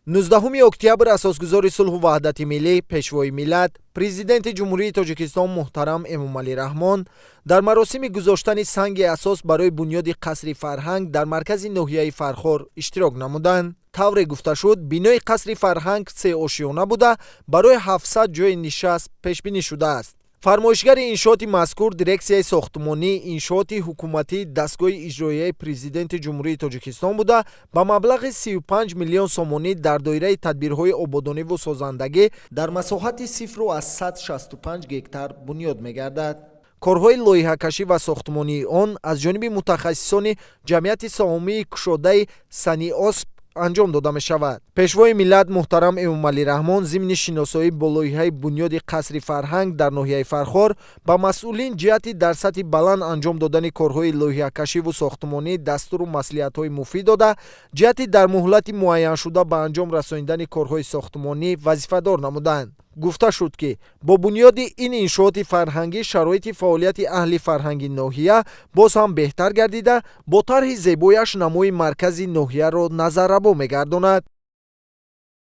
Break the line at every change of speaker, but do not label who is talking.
19 октябр асосгузори сулҳу ваҳдати миллӣ, Пешвои миллат, Президенти Ҷумҳурии Тоҷикистон муҳтарам Эмомалӣ Раҳмон дар маросими гузоштани санги асос барои бунёди қасри фарҳанг дар маркази ноҳияи Фархор иштирок намуданд. Тавре гуфта шуд, бинои қасри фарҳанг сеошёна буда, барои 700 ҷойи нишаст пешбинӣ шудааст. Фармоишгари иншооти мазкур дирексияи сохтмонӣ иншооти ҳукуматии дастгоҳи иҷроияи Президенти Ҷумҳурии Тоҷикистон буда, ба маблағи 35 миллион сомонӣ дар доираи тадбирҳои ободониву созандагӣ дар масоҳати 0,65 гектар бунёд мегардад. Корҳои лоиҳакашӣ ва сохтмонии он аз ҷониби мутахассисони ҷамъияти саҳомии кушодаи Саниосп анҷом дода мешавад. Пешвои миллат муҳтарам Эмомалӣ Раҳмон зимни шиносоӣ бо лоиҳаи бунёди қасри фарҳанг дар ноҳияи Фархор ба масъулин ҷиҳати дар сатҳи баланд анҷом додани корҳои лоиҳакашиву сохтмонӣ дастуру маслиҳатҳои муфид дода, ҷиҳати дар муҳлати муайяншуда ба анҷом расонидани корҳои сохтмонӣ вазифадор намуданд. Гуфта шуд, ки бо бунёди ин иншооти фарҳангӣ шароити фаъолияти аҳли фарҳанги ноҳия боз ҳам беҳтар гардида, бо тарҳи зебояш намои маркази ноҳияро назаррабо мегардонад.